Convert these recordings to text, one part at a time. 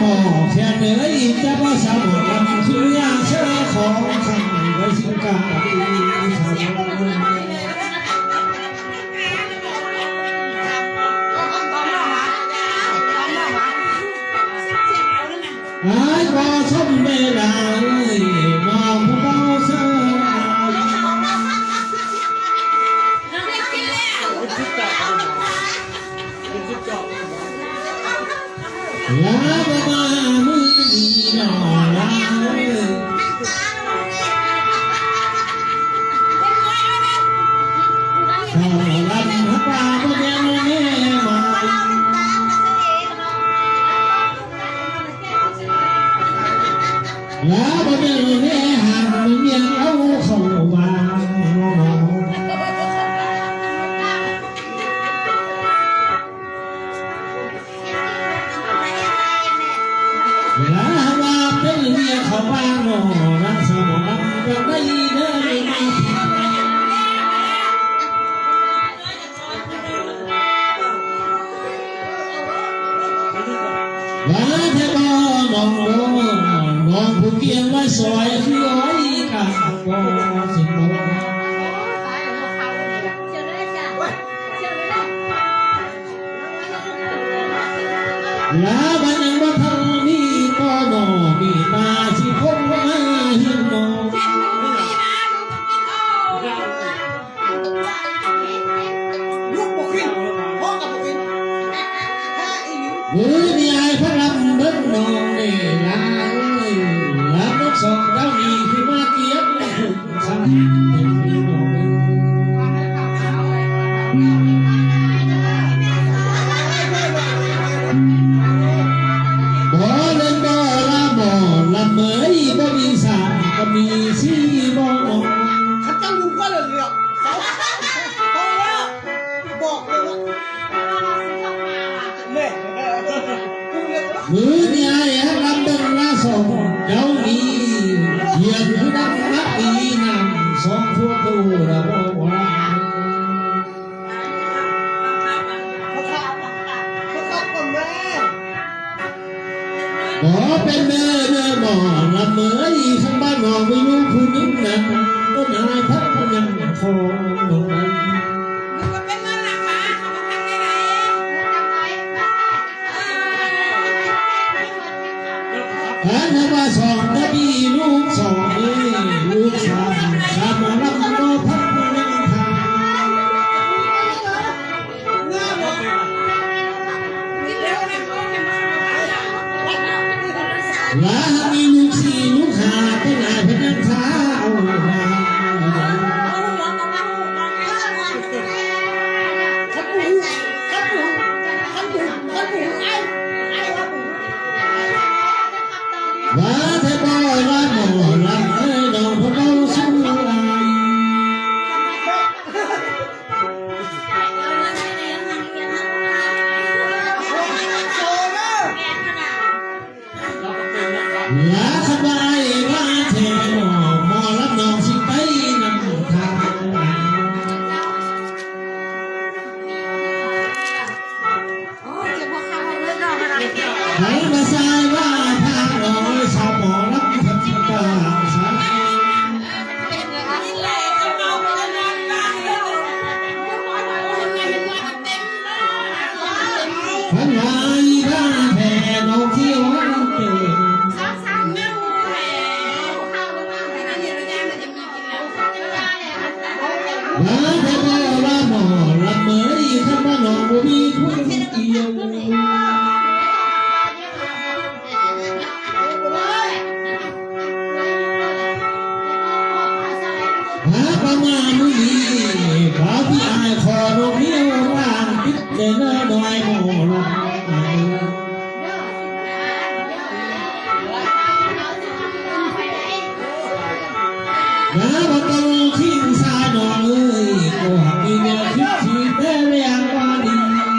ຂໍແຄນເອີຍ ຈະບໍ່ສາມາດນຳສຸລິຍາເສືອຂອງຂ້າໄດ້ສິ້ນກາຍ. ອ້າຍ ຂໍຊົມເວລາເອີຍ ນ້ອງຜູ້ເບົາເຊີຍ. ລາບໍ່ມາມື້ນີ້ໜໍລາເອີຍ ເຂົ້າລຳຮັກວ່າບໍ່ແມ່ນແມ່ໝໍ ລາບໍ່ແມ່ນແມ່ຫາງ ແມ່ນວຽກເອົາເຂົ້າບ້ານ. ລາວ່າເປັນເມຍເຂົ້າບ້ານໜໍ ລາສະໝໍລຳຈະໄດ້ເດີມາຜິດ ວ່າແທ້ບໍ່ນ້ອງບໍ່ ນ້ອງຜູ້ກຽງວ່າຊອຍຄືອ້ອຍກາງບໍ່ຊິບໍ່ ລາວາຍັງບໍ່ທັນມີຕໍ່ໜໍ ມີຕາຊິຄົງມາເຫັນໜໍ ລູກບໍ່ຂຶ້ນ ພໍ່ກໍບໍ່ຂຶ້ນ ຖ້າອີ່ຫຼີ ມື້ນີ້ອ້າຍພະລຳເບິ່ງນ້ອງເດ້ລາເອີຍ ລານກສອງເຈົ້ານີ້ຄືມາກຽມຜູ້ ບໍ່ເລີຍບໍ່ລະໝໍລຳເອີຍ ບໍ່ມີສາກະມີສີບໍ່ໜໍ ຄັນເຈົ້າຮູ້ກໍເລີຍເລືອກ ພໍແລ້ວ ບອກເລີຍວ່າ ແມ່ ມື້ນີ້ອ້າຍຮັກລຳເບິ່ງລາສອງເຈົ້ານີ້ ຮຽນຄືນັກມັກດີນຳສອງຄົນໂຕລະບໍ່ວ່າ ບໍ່ເປັນເດີເດີບໍ່ລຳເອີຍ ຄັນບ້ານນ້ອງມີລູກຜູ້ໜຶ່ງນັ້ນ ເອີ້ນອ້າຍພັກຍັງຂໍນ້ອງໄດ້ ຖ້າວ່າສອງກະບີລູກສອງເອີຍ ລູກສາມ ສາມໝໍລຳບໍ່ພັກຍັງທ່າ ລາມີລູກສີ່ລູກຫ້າ ເປັນອ້າຍເພິ່ນຍັງຖ້າເອົາ ວ່າແທ້ບໍ່ລະໝໍລຳເອີຍ ນ້ອງເພິ່ນເວົ້າສູ່ຫຼາຍ ລາຄັນວ່າອ້າຍວ່າແທ້ໜໍ ໝໍລຳນ້ອງຊິໄປນຳທາງ ໃຜມາຊາຍວ່າທາງນ້ອງ ສາວໝໍລຳພັດກາສາ ຄັນວ່າອີ່ບ້າແທ້ນ້ອງຊິວ່ານຳເຕີ ວ່າແທ້ບໍ່ລະໝໍລຳເອີຍ ຄັນວ່ານ້ອງບໍ່ມີຜູ້ກ່ຽວ ຫາປະມານມື້ນີ້ ບ່າວທີ່ອ້າຍຂໍນ້ອງເມວ ລ້າງປິດແດ່ເດີນ້ອຍໝໍລຳ ນາບໍ່ຕ້ອງຖິ້ມສານ້ອງເອີຍ ກໍຫາກມີແນວຄິດທີ່ແຕ່ແລງວ່າດີ ຫາ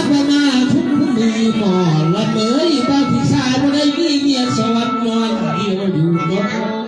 ກວ່າມາທຸກມື້ໝໍລຳເອີຍ ບ່າວທີ່ຊາຍບໍ່ໄດ້ມີເມຍສອນ ນອນດຽວຢູ່ດອກ.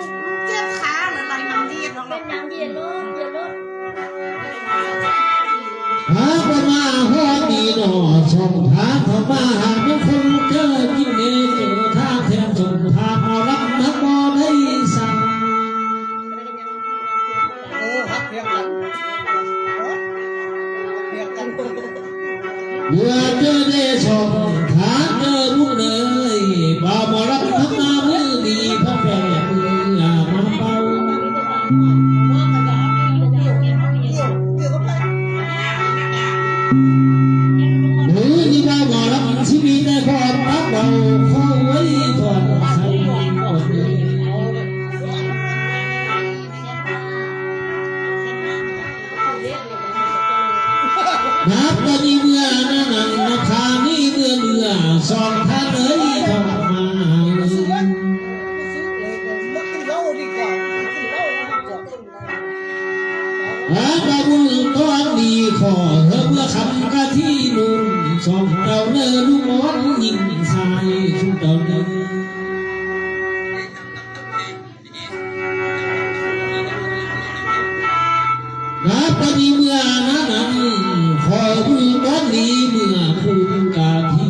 ກເຈັບຂາ ແລ້ວໄລ່ນາງເຢັນອອກ ເປັນຫຍັງເຢັນໂລດ ເຢັນໂລດ. ຫາກວ່າມາຮອດນີ້ໜໍ່ ຊ່ອງທາງເຂົ້າມາຫາມງຄົນ ເຈີກິນເນ ເຈີທາງແທນ ສົມທາງໝໍລຳ ຮັກບໍ່ໄດ້ສັ່ງ. ເອີ ຮັກພຽງກັນ ເອີ ຮັກພຽງກັນ. ເມື່ອເຈີເດຊ່ອງທາງເຈີບຸນເອີຍ ບ່າວໝໍລຳທັກມາມື້ນີ້ ພະແພງເອີຍ ບາດນີ້ເມື່ອນັ້ນນະຄານີ້ເມື່ອເມື່ອສອງທ່ານເອີຍເຂົ້າມາ ອາ ບາບຸນຕອນນີ້ຂໍເຮີເມື່ອຄຳກະທີນຸ່ງ ສອງເຈົ້າເນີລູກອ່ອນຍິງຊາຍຊຸມເຈົ້າເນີ ບາດນີ້ເມື່ອນັ້ນນະ ຂໍບຸນຕອນນີ້ເມື່ອຄຸນກະທີ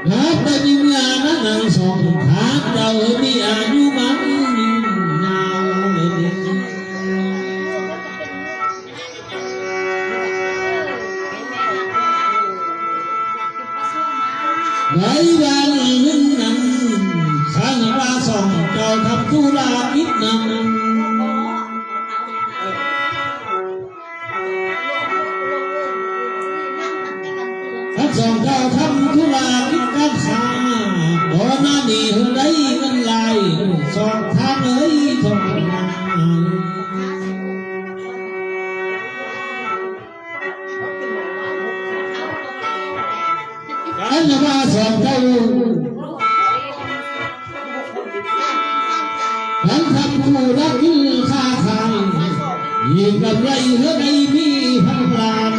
ນັບແຕ່ມີເມື່ອນັ້ນນາງສອງ ຫາກເຈົ້າມີອາຍຸໝັ້ນຍາວ ໃນວັນໜຶ່ງນັ້ນ ຂ້ານຳວ່າສອງເຈົ້າທຳທຸລະກິດນຳ ທັງສອງເຈົ້າທຳທຸລະກິດການຄ້າ ບໍ່ນານນີ້ເຮີໄດ້ເງິນຫຼາຍ ສອງທ່ານເອີຍ ສອງທ່ານ ອັນນະວ່າສອງເຈົ້າ ທັງທຳທຸລະກິດຄ້າຂາຍ ມີກຳໄລເຮີໄດ້ມີພັນລ້ານ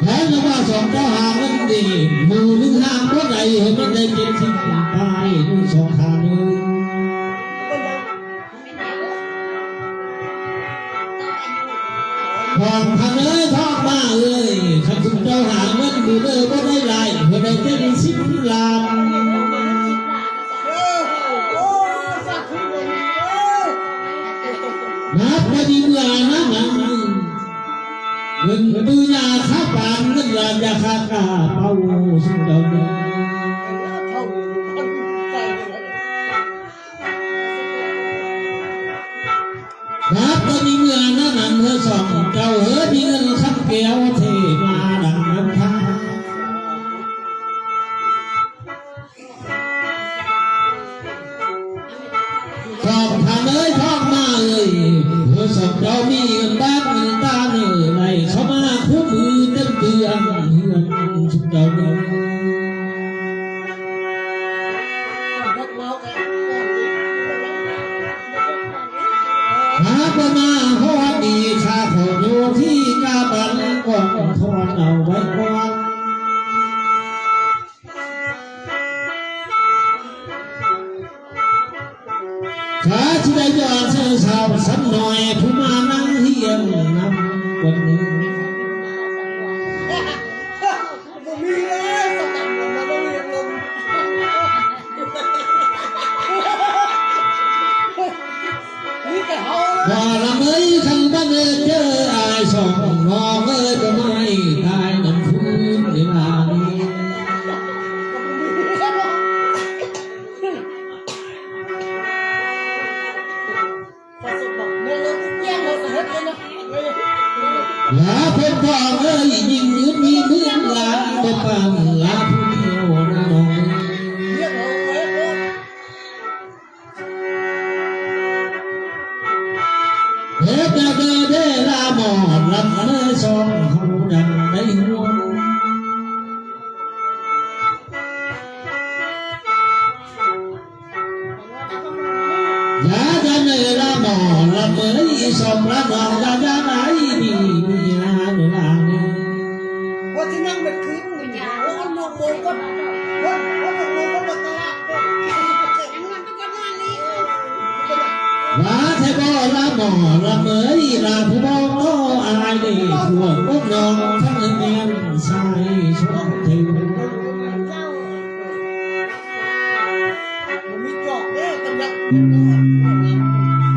ແຕ່ນະວ່າສອງເຈົ້າຫາເງິນດີ ມື້ໜຶ່ງຫາບໍ່ໄດ້ ໃຫ້ມັນໄດ້ເຈັດສິບປາຍ ສອງທ່ານເອີຍ ທອງທ່ານເອີຍ ທອງມາເອີຍ ຄັນຊຸມເຈົ້າຫາເງິນມື້ເດີບໍ່ໄດ້ຫຼາຍ ເພື່ອໄດ້ເຈັດສິບລ້ານ ນັບແຕ່ມີເມື່ອນັ້ນນາງ ເງິນຕື້ຍາຄາປານ ເງິນລ້ານຢາຄາກະເປົາ ຊຸມເຈົ້າເດີ ນັບແຕ່ມີເມື່ອນັ້ນນາງ ເຮີສອງເຈົ້າເຮີ ມີເງິນຄຳແກ້ວເທມາດັງນ້ຳທາ ສອງທ່ານເອີຍ ທອງມາເອີຍ ເຮີສອງເຈົ້າມີເງິນບາດເງິນຕາເນີ ໄຫຼເຂົ້າມາຄູ່ມືເຕັມເດືອນ ເຮືອນຊຸມເຈົ້າເດີ ຫາກວ່າມາຮອດນີ້ ຂ້າຂໍໂຍທີ່ກາບັນກ່ອນ ຖອນເອົາໄວ້ກ່ອນ ຂ້າຊິໄດ້ຍ້ອນເຊີນສາວສຳນ້ອຍ ຜູ້ມານັ່ງຮຽງນຳກັນ ບໍ່ມີແລ້ວ ສະຕັງມັນມາຕ້ອງຮຽງລົງ ມີແຕ່ເຮົາ ວ່າລະເມີຍ ຄັນບໍ່ເຈີອ້າຍສອງ ນ້ອງເອີຍ ກໍໄມ່ຕາຍນຳຄືນເວລານີ້ ລາເພິ່ນບອກເອີຍ ຍິ່ງຍືນມີເມືອງລາ ບໍ່ປານລາຜູ້ດຽວນະນ້ອງ ເຮັດແນວເດີເດລາໝໍລຳເອີຍ ສອງເຮົາດັ່ງໄດ້ຮ່ວມ ຢາດາເນລາໝໍລຳເອີຍ ສອງລະນ້ອງລະຢາໄດ້ມີເມຍເນລາເນ ວ່າຊິນັ່ງແມ່ນຄືນນີ້ ໂອ້ ເອົານົກໂມງກ່ອນ ເອົາ ເອົານົກໂມງກ່ອນ ໄປຕະຫຼາດກ່ອນ ວ່າແທ້ບໍ່ລະໝໍລຳເອີຍ ລາຜູ້ບໍ່ກໍອາຍເດ ພວກພວກນ້ອງທັງແມ່ນຊາຍຊົນເທວ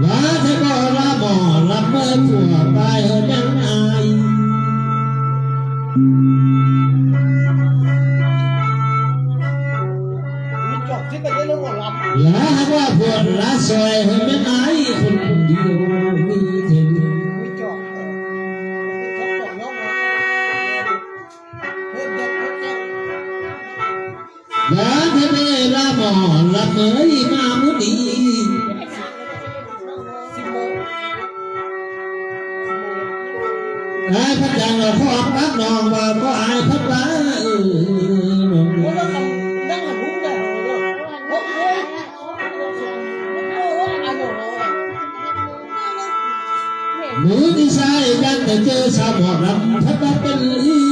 ວ່າແທ້ບໍ່ລະໝໍລຳເມີຍ ຜົວຕາຍເຮີແມ່ນອາຍ ລະຫາກວ່າຜົວລະຊ່ອຍເຮີແມ່ນອາຍ ຄົນດຽວມີເຖິງ ມີຈອກ ເອີ ມີຈອກ ຈອກ ຍອມ ອ້າຍພັດຈັ່ງລະຂອບກັບນ້ອງວ່າບໍ່ອາຍພັດວ່າ ເອີ ນ້ອງເອີຍ. ມື້ນີ້ຊາຍຍັງໄດ້ເຈີສາວໝໍລຳພັດວ່າເປັນອີ່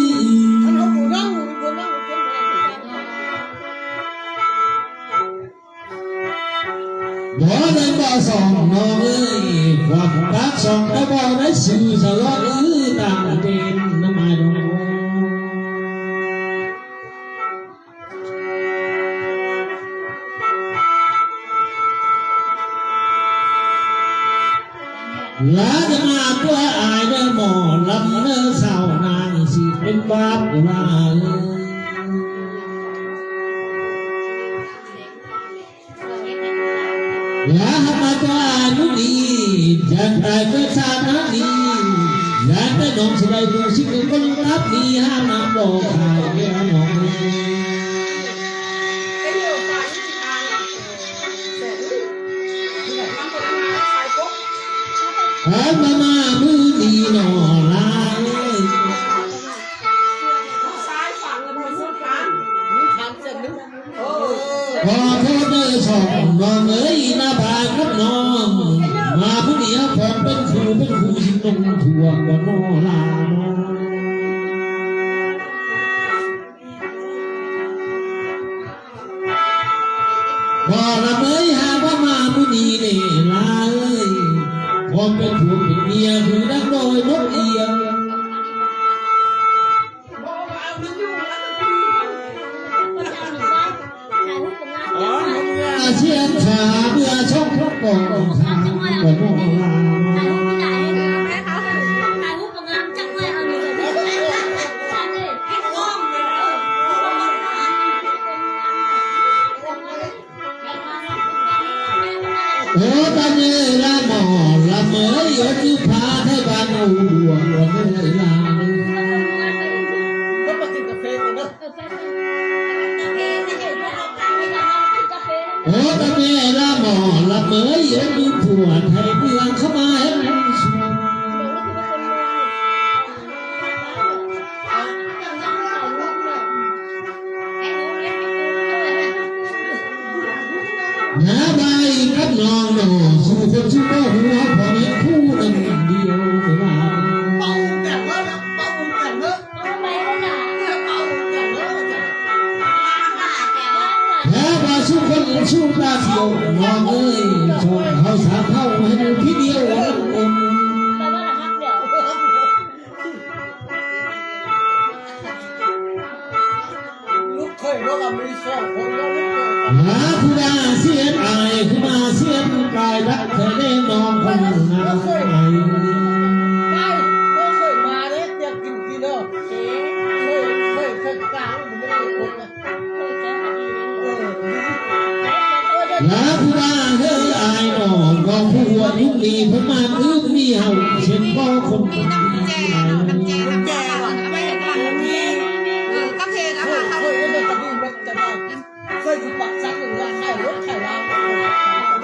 ບໍ່ໄດ້ບໍ່ສອງນ້ອງເອີຍ ຄວາມປາກສອງກໍບໍ່ໄດ້ຊື່ສະຫຼອດເອີຍ ຕ່າງເປັນນ້ຳອາຍນ້ອງ. ລາຈະມາຕົວອາຍເດີໝໍລຳເດີ ສາວນາງຊິເປັນບາບວ່າ ລາຫາກມາຕົວອາຍມື້ນີ້ ຢ່າງໃດກໍຊາດນາງນີ້ ຢ່າແຕ່ນ້ອງຊິໄດ້ຮູ້ສຶກຄົນຕັບນີ້ ຫານ້ຳບໍ່ຂາຍແກ່ນ້ອງ. ເອີ ມາ ມາມື້ນີ້ໜໍລາເອີຍ ຂໍໂທດເດີສອງນ້ອງເອີຍ ນາພາກັບນ້ອງ ມາຜູ້ດຽວ ຂອງເປັນຄູ່ເປັນຄູ່ຊິລົງທົ່ວບໍ່ໜໍລາ. ບໍ່ລະເມີຍ ຫາວ່າມາມື້ນີ້ເນລາເອີຍ ຄວາມເປັນຜົວເປັນເມຍຄືດັ່ງດອຍນົກອຽງ. ອາຊຽນຂາເມື່ອສອງຄົນກໍຂາກໍບໍ່ລາ. ໂອ້ ຕາເນລາໝໍລຳເອີຍ ໂອ້ ຈື່ພາໄທບ້ານເອົາບວກ ໂອ້ ເນລາ. ໂອ້ ຕາເນລາໝໍລຳເອີຍ ໂອ້ ຈື່ຜົວໄທເມືອງເຂົ້າມາເຮັດສວນ. ນາໄວກັບນ້ອງໜໍ ສູ່ຄົນສູ່ບໍ່ຮູ້ ເຮົາພໍແມ່ນຄູ່ກັນດຽວເວລາ. ແທ້ວ່າສູ່ຄົນສູ່ຕາດຽວ ນ້ອງເອີຍ ສອງເຮົາສາມເຮົາເຫັນທີດຽວ. ລູກເຂີຍເນາະ ມີສອງຄົນເນາະ ລູກເຂີຍ. ມາຄືວ່າສຽນອາຍ ຄືວ່າສຽນກາຍ ລັກແທ້ແນ່ນອນຂອງນາງອາຍ. ໄປ ບໍ່ເຄີຍມາເດ້ ຢາກກິນກິນເດີ. ເຄີຍ ເຄີຍ ເຄີຍກາງ ບໍ່ໄດ້ຄົນນະ. ລາຜູ້ວ່າເຮີອອາຍໜອງ ກອງຜູ້ຫົວຍຸກນີ້ເພິ່ນມາຕື່ມມີເຮົາ ເຊັ່ນບໍ່ຄົນດີ.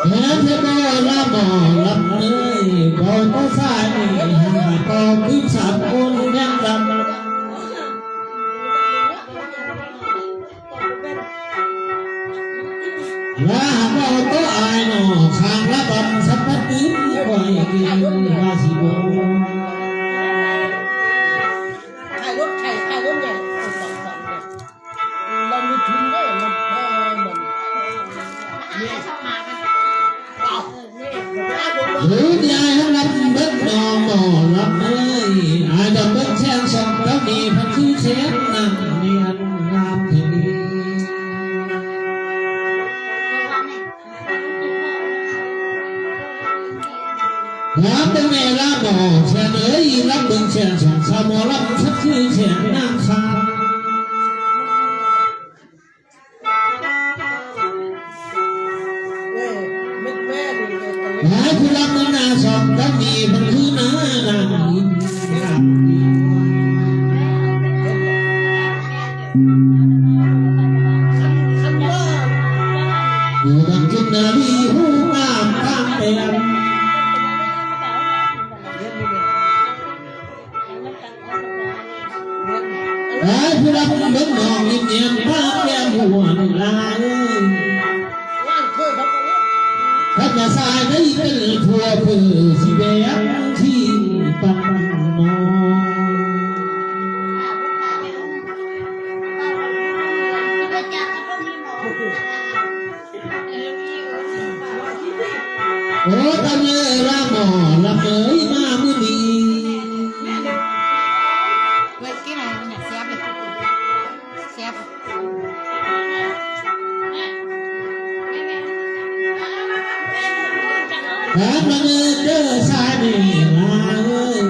ແມ່ນແທ້ບໍ່ລະໝໍລຳເອີຍ ບໍ່ຕໍ່ສາຍນີ້ ຫາຕໍ່ຕື່ມສາມຄົນແມ່ນລຳ. ລາຫາກວ່າໂຕອາຍໜໍ ຂ້າງລະບຳສັບປະຕິ ຂ້ອຍເຫັນວ່າຊິບໍ່. ຂາຍລົດ ຂາຍ ຂາຍລົດໃຫຍ່ ລະມີທຶນເດ້ ນຳແພງມັນ. ໂອ້ຍ ອາຍຮັກລຳເບິດນ້ອງໝໍລຳເອີຍ ອາຍດຳເບິດແສນສອງເຈົ້ານີ້ ພັນຄືແສນນາງນີ້ອັນງາມເທົ່ານີ້. ລຳເບິ່ງແນ່ລະໝໍແສນເອີຍ ລຳເບິ່ງແສນສອງ ສາວໝໍລຳ ພັນຄືແສນນາງຄາ. ຫຼາຍຜູ້ລັກນາສອງ ກໍມີເພິ່ນຄືນານາງອິນງາມດີ. ຜູ້ດັງກິນນາລີ ຮູບງາມປານແຕ້ມ. ຄັນວ່າຊາຍໄດ້ເປັນຜົວເພີຊິແບ່ງທີ່ປັນນ້ອງ ໂອ້ ຕາເລີລາໝໍລຳເອີຍ ມາມື້ນີ້ ເວີ້ຍ ກິນອະໄລມັນຢາກແຊບເລີຍ ແຊບ ຖາມລະເມີເດີຊາຍແມ່ລາເອີຍ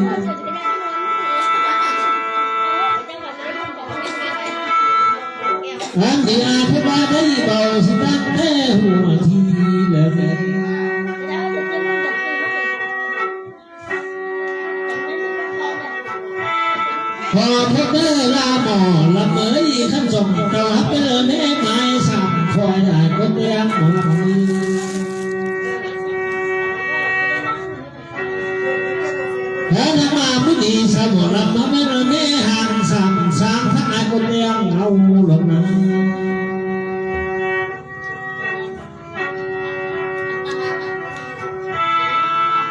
ອັນທີ່ອາດເພິ່ນວ່າໄດ້ເບົາ ຊິຕັ້ງແຕ່ຫົວທີແລະ ຂໍພົບເດີລາໝໍລຳເອີຍ ຄັນສົ່ງເຈົ້າຮັບເດີແມ່ໝາຍສາມ ຄອຍອ້າຍກົດແດງໝໍລຳເອີຍ ແລ້ວນຳມາມື້ນີ້ສາວໝໍລຳມາແມ່ນແມ່ຫ້າງສາມ ສາມທັງອ້າຍກົດແດງເອົາລົງນາ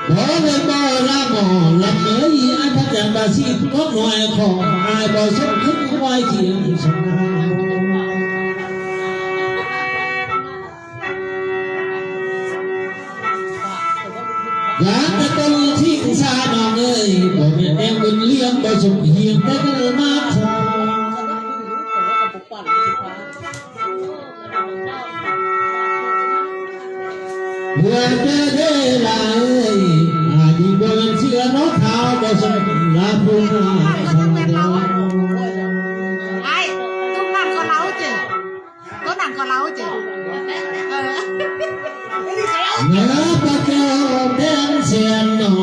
ບໍ່ແມ່ນບໍ່ລາໝໍລຳເອີຍ ອັນພະຈັນບາສີພວກນ້ອຍຂອງອ້າຍບໍ່ສົມຄືຄວາຍຄຽງສະໜາ ຢ່າໄປຕົນຖິ້ມຊານ້ອງເອີຍ ບໍ່ແມ່ນແນວເງິນລ້ຽງ ບໍ່ສົມຮຽງແຕ່ເກີດມາຂາ ເພື່ອເຈີເດີຫຼາຍ ອາດີບໍ່ແມ່ນເຊື່ອເນາະ ທ້າວບໍ່ສົມລາຜູ້ງາມ ອ້າຍ ຕຸ້ມນັ້ນກໍເລົ່າເຈ ໂຕນັ້ນກໍເລົ່າເຈ ເອີ ເໜືອພະແກ້ວແດນແສນໜອງ